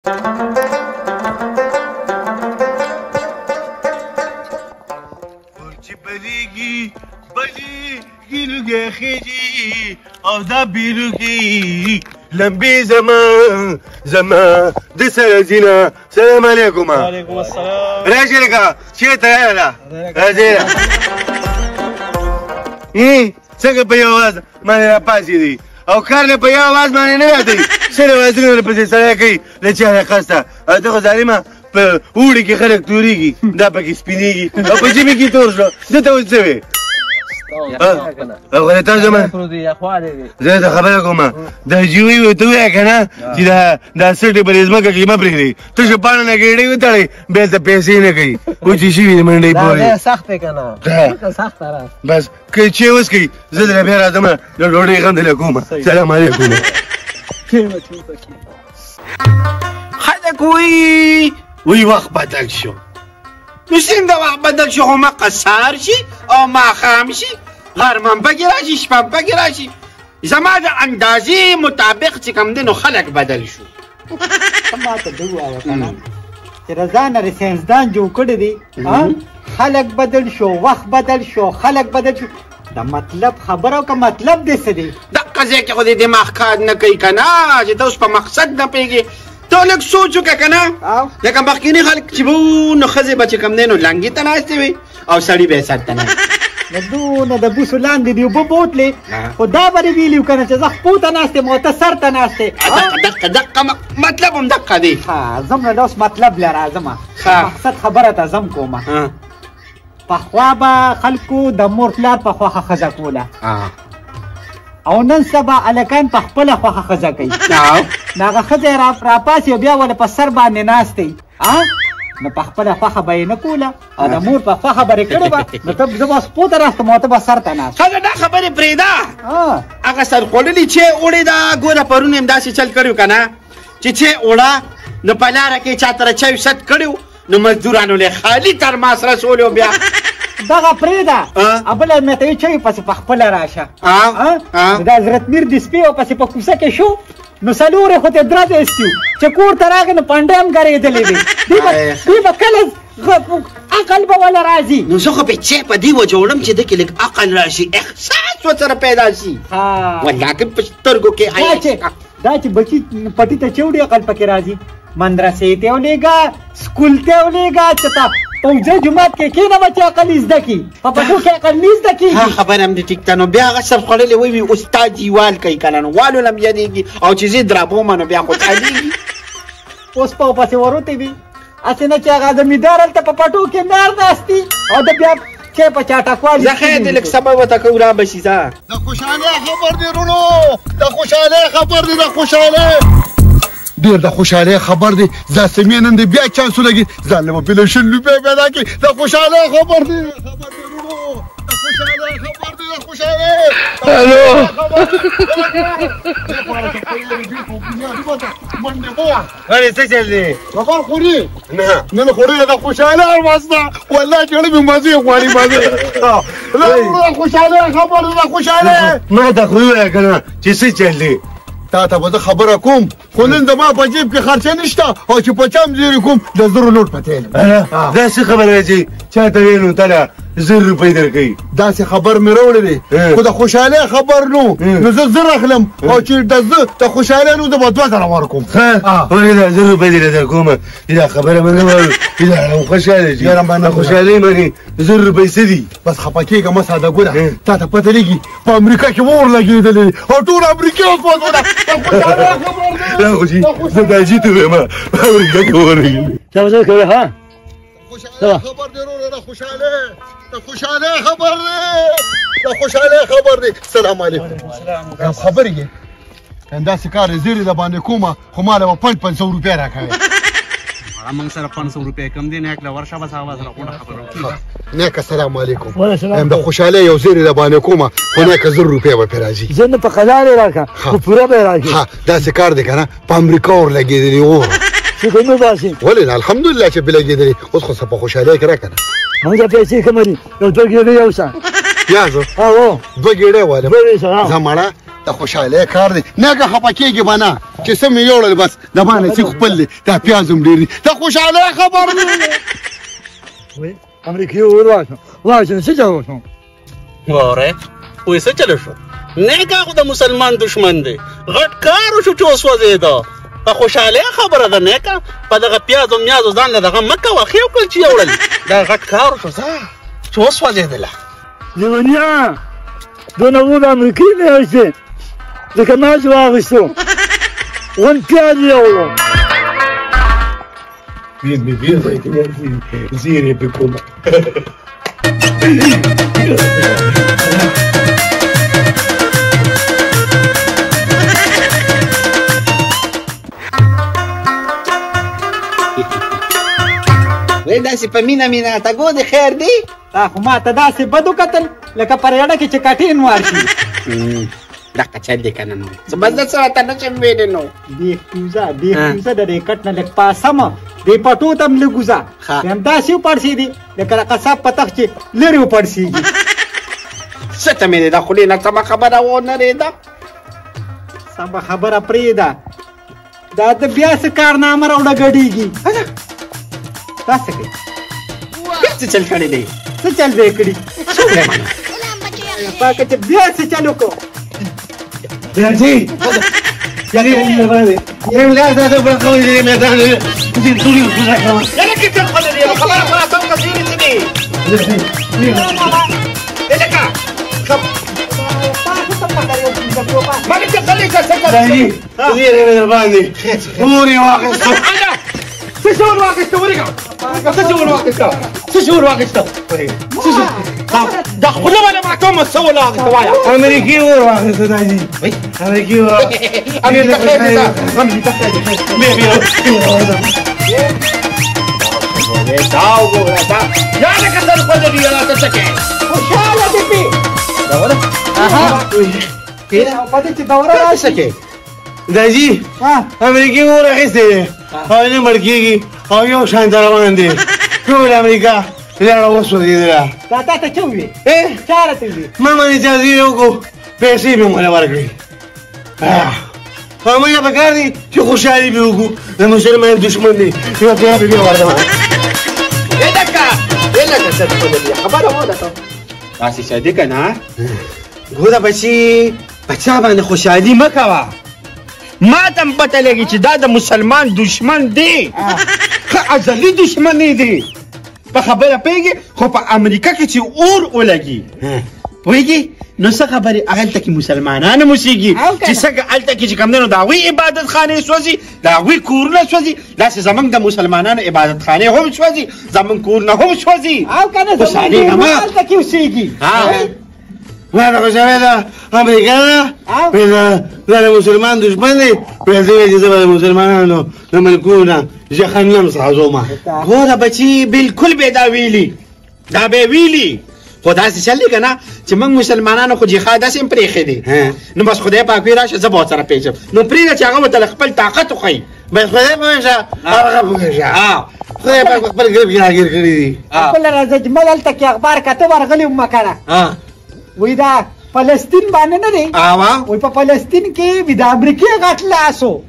چې بلیږي بلیږي لوګی خېږي او دا بیلوږي لمبې زما زما د سره ځینه. سلام علیکم. وعلیکم السلام. راشه لکه چېرته راغله؟ راځې څنګه په یو اواز باندې راپاڅېدې او کار له په یو اواز باندې نه راځي، سل اوازونه ورپسې سړی کوي له چا نه قصده. او ته خو ظالمه په اوړي کې خلک تورېږي، دا پکې سپینېږي او په ژمي کې تور شو. زه ته اوس څه وې؟ غلطه زما زه ته خبره کوم، د جوی ورته ووایه که نه چې دا سټې په دې ځمکه کې مه پرېږدئ، تشه پاڼه نه ګېډۍ وتړئ، بیا ته پیسې نه کوي. وچې شوي دي منډۍ پورې. سخت دی که نه؟ سخته را بس که چې اوس کوي زه درنه بیا راځم، د ډوډۍ غم درله کوم. سلام علیکم. خلک وایي وایي وخت بدل شو. نو څنګه وخت بدل شو؟ خو مقه سهار شي او ماښام شي، غرمه هم پکې راشي، شپه هم پکې راشي. زما د اندازې مطابق چې کوم دی نو خلک بدل شو. ته ماته ده ووایه که نه چې رضا نه ساینسدان جوړ کړی دی، خلک بدل شو، وخت بدل شو، خلک بدل شو. د مطلب خبره وکړه، مطلب دې څه دی؟ دقه ځای کې خو دې دماغ کار نه کوي که نه، چې ته اوس په مقصد نه پوهېږې. ته لږ سوچ وکړه که نه، لکه مخکیني خلک چې به وو نو ښځې به چې کوم دی نو لنګي ته ناستې وي او سړي به یې سر ته ناست. نو دونه د بوسو لاندې دې اوبه بوتلې، خو دا به دې ویلي که نه چې زه خپو ته ناست یم او ته سر ته ناست یې. دقه دقه مطلب هم دقه دی. ښه ځم نو اوس مطلب له راځم، مقصد خبره ته ځم کومه. پخوا به خلکو د مور پلار په خوښه ښځه کوله، او نن سبا هلکان په خپله خوښه ښځه کوي. نو هغه ښځه یې راپاڅي او بیا وله په سر باندې ناست دی، نو په خپله خوښه به یې نه کوله او د مور په خوښه به یې کړې وه. نو ته زه به خپو ته راستم او ته به سر ته ناست. ښځه دا خبرې پرېږده، هغه سرخوړلي چې اوړې ده، ګوره پرون یې همداسې چل کړی که نه، چې چې اوړه نو په لاره کې چا ته چای ست کړی نو مزدورانو له خالي ترماس رسولی بیا. دغه پرېږده، بله مې ته وایي چای پسې په خپله راشه. دا حضرت میر د سپي او پسې په کوڅه کې شو، نو څلور یې خو ترې درځ ایستي وو، چې کور ته راغی نو پنډی هم ګرېدلې وې. دوی به کله عقل به وله راځي. نو زه خو پې چای په دې وجه وړم چې ده کې لږ عقل راشي، احساس ورسره پیدا شي. والله که په سترګو کې دا چې بچي پټي ته چوډي عقل پکې راځي. مدرسې ته ولېږه، سکول ته ولېږه، چې تا پوځي جومات کې کښېنه چې عقل یې زده کړي، په پټو کې عقل نه زده کېږي. ها خبره هم دې ټیک ده. نو بیا هغه سر خوړلی وایي استاد یې وال کوي که نه، نو والو نه هم یادېږي، او چې زه یې درابومه نو بیا خوشحالېږي. اوس په پسې وروتې وي، هسې نه چې هغه زمیندار هلته په پټو کې نار ناست دي او د بیا چې په چاټکوالي. زه خیر دی، لږ صبر ورته کوو، را به شي. ځه د خوشحالۍ خبر دی وروڼو، د خوشحالۍ خبر دی، د خوشحالۍ ډېر د خوشحالۍ خبر دی. ځه سمې نن دی بیا چانس ولګي، ځان له به پې له 20 روپۍ پیدا کړي. د خوشحالۍ خبر دی، خبر دی وروڼو، د خوشحالۍ خبر دی، د خوشحالۍ. الو ولې څه چل دی؟ غفار خوري نه نن خوري د خوشحالۍ اواز ده، والله چې مې مزې غواړي مزې. د خوشحالۍ خبر دی، د خوشحالۍ. ما ته خو ووایه که نه چې څه چل دی؟ تا ته به زه خبره کوم، خو نن زما په جیب کې خرچه نشته او چې په چم زیرې کوم د زرو نوټ په تیل. دا څه خبره ده چې چا ته ویې نو تا له 1000 روپۍ درکوي؟ داسې خبر مې راوړی دی، خو د خوشحالۍ خبر نو نو زه 1000 اخلم، او چې د زه د خوشحالۍ نو زه به 2000 ورکوم. ښه ولې دا 1000 روپۍ دې درکوم، دا خبره مې نه وایو، دا خوشحاله شي. یاره ما نه خوشحالۍ باندې 1000 روپۍ څه دي؟ بس خفه کېږه مه ساده ګله، تا ته پته لګي په امریکا کې اور لګېدلی او ټول امریکا وسوځوله. د خوشحالۍ خبر دی. دا خوشي زه دا جي ته وایم، په امریکا کې اور لګېدلی. څه به کوې؟ ها خوشحالۍ خبر دی وروره، د خوشحالۍ، د خوشحالۍ خبر دی، د خوشحالۍ خبر دی. سلام علیکم. خبر یې همداسې کار زیرې د باندې کومه، خو ما له به 500 روپۍ راکوې. موږ سره 500 روپۍ کم دی، نیک له ورشه بس هغه سره غونډه خبره وکړي. نیکه سلام علیکم. وعلیکم د خوشحالۍ یو زیرې د باندې کومه، خو نیکه 1000 روپۍ به پرې راځي. زه نه په قلار یې راکړه، خو پوره به یې راکړې. ښه داسې کار دی که نه، په امریکا اور لګېدلی اور. شکر نه باسي. ولې نه، الحمدلله چې پرې لګېدلی، اوس خو څه په خوشحالۍ کې راکړه. موږ پیسې کمې دي، یو دوه ګېډۍ یوسه. پیازو؟ هو. دوه ګېډۍ والم. دوه ګېډۍ، زه مړه د خوشحالۍ کار دی، نه که خفه کېږي به نه، چې څه مې یوړل بس د ما نصیب خپل دی. دا پیاز هم ډېر دي، د خوشحالۍ خبر دی. امریکې اور واچوم واچوم، څه چل وشو؟ واره وایي څه چل شو؟ نیکه خو د مسلمان دښمن دی، غټ کار وشو چې وسوځېده. په خوشحالۍ خبره ده نیکه، په دغه پیازو میازو ځان له دغه مه کوه، ښې وکړل چې یوړل، دا غټ کار وشو ځه چې وسوځېدله. لېونیه دونه و د امریکې مې اخیستې، ځکه ما چې واخیستو ون پیاز یې یوړو. بیر مې بیر دی زیرې پې کومه. وی داسې په مینه مینه ته ګو دې خیر دی؟ تا خو ما ته داسې بد وکتل لکه په ریړه کې چې کټین ورشي. دقه چل دی که نه نو څه بل څه راته نه شم ویلی نو. دې کوزه دې کوزه د دې کټ نه لږ پاسمه دې پټو ته هم لږ وځه، همداسې وپړسېدې لکه د قصاب په تخت چې لرې وپړسېږي. څه ته مې د خولې نه سمه خبره ونه رېده؟ سمه خبره پرېږده، دا د بیا څه کارنامه راوړه ګډېږي. دا څه کوي؟ بیا څه چل کړی دی؟ څه چل دی کړي؟ څه ووایم انا؟ پاکه چې بیا څه چل وکړو؟ راځي دا خوله باندې ما کوم څه ولاغسته وایا؟ امریکي اور واخیسته داجي، امریکي اور. امریکا خیر دی، امریکا خیر دی. بیا بیا دا وګوره دا یا لکه سر خو دې راته څه کوې؟ خوشحاله دې پې دا وله. اها په دې چې دوره راشي څه کوې؟ داجي امریکي اور اخیستی دی او نه مړ کېږي او یو شان ته روان دی. ټول امریکا لاړه وسوځېدله. دا تا ته چا وویل؟ چا راته وویل؟ ما باندې چا زیری وکړو، پیسې مې موله ورکړې. او موږ په کار دی چې خوشحالي پرې وکړو، د مسلمان دښمن دی، یوه پیاله پرې بیا ورکړم. لکه لکه څه خبره وده ته داسې څه دی که نه؟ ګوره بچي، په چا باندې خوشحالي مه کوه. ما ته هم پته لګي چې دا د مسلمان دښمن دی، ښه ازلي دښمني دی. په خبره پوهېږې؟ خو په امریکا کې چې اور ولګي پوهېږې نو څه خبرې، هغلته کې مسلمانان هم اوسېږي چې څنګه هلته کې چې کوم دی نو د هغوی عبادت خانې سوځي، د هغوی کورونه سوځي، داسې زموږ د مسلمانانو عبادت خانې هم سوځي، زموږ کورونه هم سوځي. او که نه زموږ هلته کې اوسېږي. ما ته خوشحالي ده امریکا ده، دا د مسلمان دښمن دی. ویل دی چې زه به د مسلمانانو د ملکونو نه جهنم سازومه. ګوره بچي، بالکل به دا ویلي، دا به ویلي، خو داسې چل دی که نه چې موږ مسلمانانو خو جهاد داسې هم پرېښی دی، نو بس خدای پاک وایي راشه زه به ورسره پېژم، نو پرېږده چې هغه ورته له خپل طاقت وښیي. بس خدای پوه شه، هغه پوه شه، خدای پاک په خپل ګریب کې راګیر کړي دي. خپله راځه اجمل هلته کې اخبار کاته ورغلی وم که نه، وایي دا فلسطین باندې نه دی، وایي په فلسطین کې د امریکې غټ لاس و.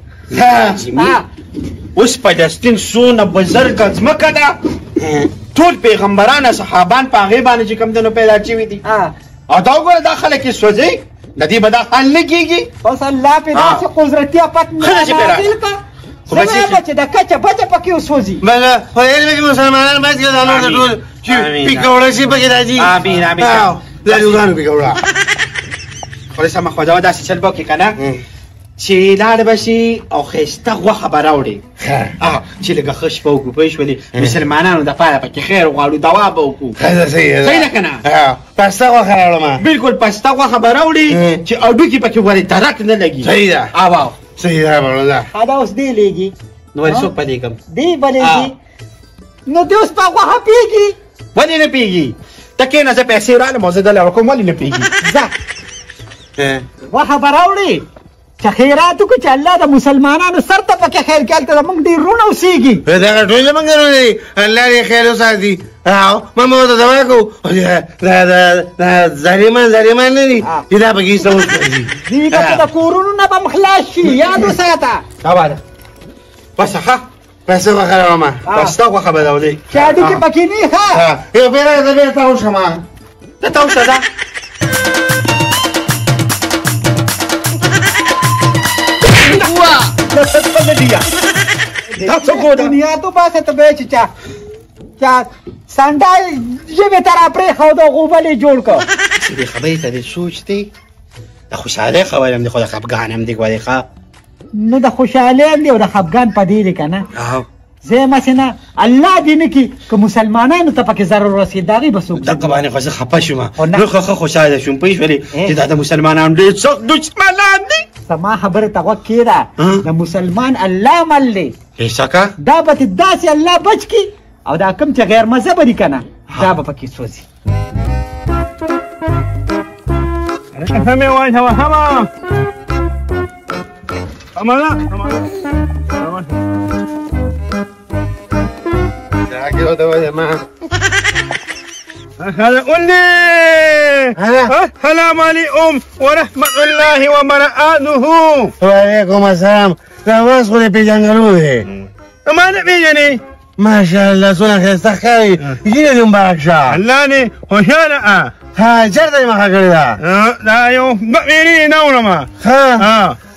اوس فلسطین څونه بزرګه ځمکه ده، ټول پیغمبران او صحابان په هغې باندې چې کوم دی نو پیدا شوي دي. او دا وګوره دا خلک یې سوځي، د دې به دا حال نه کېږي. اوس الله پرې داسې قدرتي آفت نازل کړه، څه چې د کچه بچه پکې وسوځي. بله خدای دې پکې مسلمانان بچ کړي، دا نور ټول چې پیکوړه شي پکې راځي. آمین آمین. لالوګانو پیکوړه. خو سمه خو دا داسې چل به وکړې که نه چې لاړ به شي او ښایسته غوښه به راوړې، چې لږه ښه شپه وکړو، پوه شولې؟ مسلمانانو دپاره پکې خیر غواړو، دوا به وکړو. صحیح ده که نه؟ پسته غوښه راوړم. بالکل پسته غوښه به راوړې چې هډوکي پکې ورې درک نه لګي. صحیح ده. او صحیح ده راوړه. دا اوس دی لېږي. نو ولې څوک په لېږم؟ دی به لېږي. نو دی اوس په غوښه پېږي. ولې نه پېږي؟ ته کښېنه، زه پیسې رالم او زه دله ورکوم. ولې نه پېږي؟ ځه غوښه به راوړې. چې خیرات وکړو چې الله د مسلمانانو سر ته پکې خیر کړي، هلته زموږ ډېر وروڼه اوسېږي. دغه ټول زموږ وروڼه دي، الله دې خیر وساتي. ما به ورته دعا کوو، دا ظالمان ظالمان نه دي چې دا پکې څه وسوځي. دوی به د کورونو نه به هم خلاص شي، یاد وساته. دا بس ښه پیسې غوښه راوړم، پسته غوښه به راوړې چې هډوکي پکې نه وي. ښه یو بېره زه بیا تاو شم. ته تاو شه ځه. دنیا تو باسه ته به چې چا چا سنډا ژبې ته راپرېښوده، غوبل یې جوړ کړ. چې دې خبرې ته دې سوچ دی، د خوشحالۍ خبرې هم دي، خو د خفګان هم دی ګورې. ښه نو د خوشحالۍ هم دی او د خفګان په دې دی که نه. زه یم هسې نه الله دې نه کړي که مسلمانانو ته پکې ضرر ورسېد، د هغې به څوک دقه باندې خو زه خفه شوم، نو ښه ښه خوشحاله شوم. پوه شولې چې دا د مسلمانانو ډېر سخت دښمنان دي. زما خبرې ته غوږ کښېږده، د مسلمان الله مل دی. بېشکه دا به ترې داسې الله بچ کړي، او دا کوم چې غیر مذهبه دي که نه، دا به پکې سوځي. السلام علیکم ورحمة الله وبرکاته. وعلیکم السلام. دا واس خو دې پېژندلو دی. ما نه پېژنې؟ ماشاءالله څونه ښایسته ښکاري، ږیره دې مبارک شه. الله دې خوشحاله. ها چېرته دې مخه کړې ده؟ دا یو دوه میرې نه وړم. ښه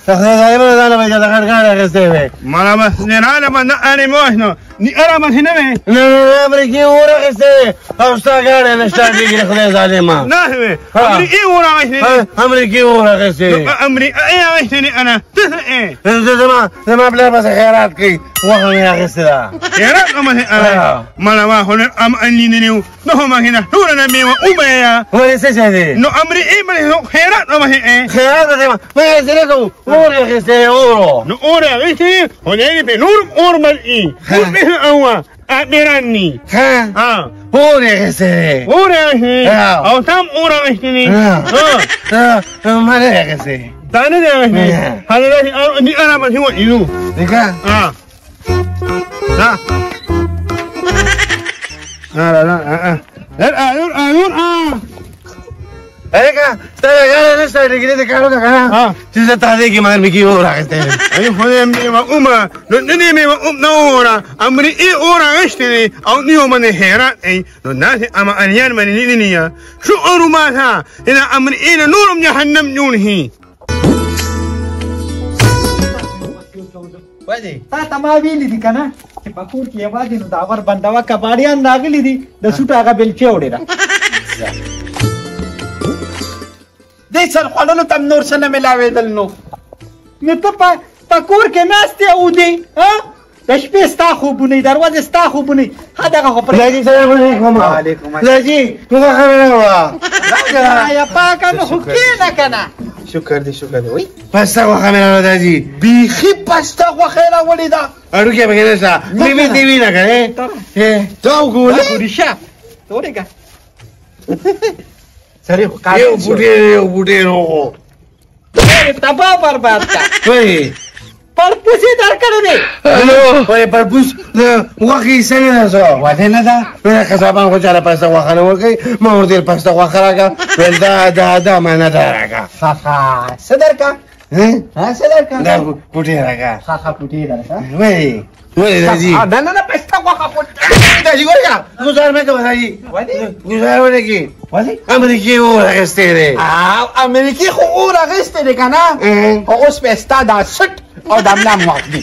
د خدای ظالمانو ځانه به چاته غټ ګاډی اخیستی وی. مالا بس نه به نه انې مې وښنو نی اره به نه وې. نه نه امریکې اور اخیستی دی او ستا ګاډی نه سټارټېږي د خدای ظالمه. نه وې امریکې اور اخیستی دی. امریکې اور اخیستی دی. امریکې اخیستی دی. انا ته زما زما پلار پسې خیرات کوي، غوښه مې اخیستې ده. خیرات هم مالا ما خو ام انلي نه نیو نو هم هنا ټوله نه مېوه وبیا. ولې څه شی دی؟ نو امریکې باندې خیرات هم خیرات به ما یې نه کوو. اور یې اخیستی دی، اورو. نو اور یې اخیستی دی، خو دی پې نور اور بل ای اور امیرانی. ها اور یې اخیستی دی. اور یې اخیستی او تا هم اور اخیستی دی. ما نه دی اخیستی. تا نه دی اخیستی؟ هغه داسې نی اره پسې وایو. نکاح ها لا لا لا لا لا. هلکه ستا دا ګاډی نه سټارټېږي، دې کار وکړه که نه چې زه تا دې کې مګر مې اور اخیستی دی. ای خدای مې ومه نو نن مې وم نه اوره امریکې اور اخیستی دی او نیو باندې حیران دی. نو داسې اما انیان باندې نه نه شو اورو ما ته إن امریکې نه نورم جهنم جوړ شي. تا ته ما ویلي دي که نه چې په کور کې یوازې نو دا ور بندوه، کباړیان راغلي دي، د سوټ هغه بېلچې وړې ده. دې سر خوړلو ته هم نور څه نه میلاوېدل. نو نو ته په کور کې ناست یې او دی د شپې ستا خوبونه وي، د ورځې ستا خوبونه وي. ښه دغه خو پرې. لاجي سلام علیکم. وعلیکم السلام. لاجي غوښه مې راوړه. یا پاکه نو خو کښېنه که نه. شکر دی شکر دی. وای پسته غوښه مې راوړه داجي. بیخي پسته غوښه یې راوړې ده. هډوکی پکې نشته، مې دې وینه که نه دا وګوره ریشه ورېږه. سړی خو قابل یو بوټی یو بوټی نو تباه برباد کړه. وای پړپوس یې درکړی دی. ولې پړپوس د غوښې حصه نه ده څه؟ ولې نه ده؟ قصابان خو چاله پسته غوښه نه ورکوي. ما ورته ویل پسته غوښه راکړه، ویل دا دا دا ما نه ده راکړه. ښه ښه څه درکړه؟ څه درکړه؟ دا پوټی راکړه. ښه ښه پوټی درکړه. ولې ولې داجي؟ نه نه نه پسته غوښه خو داجي ګورې ګوزار مې کوه داجي. ولې ګوزار ولې کې؟ ولې امریکې اور اخیستی دی. امریکې خو اور اخیستی دی که نه، خو اوس به ستا دا سټ او دا ملا مات دي.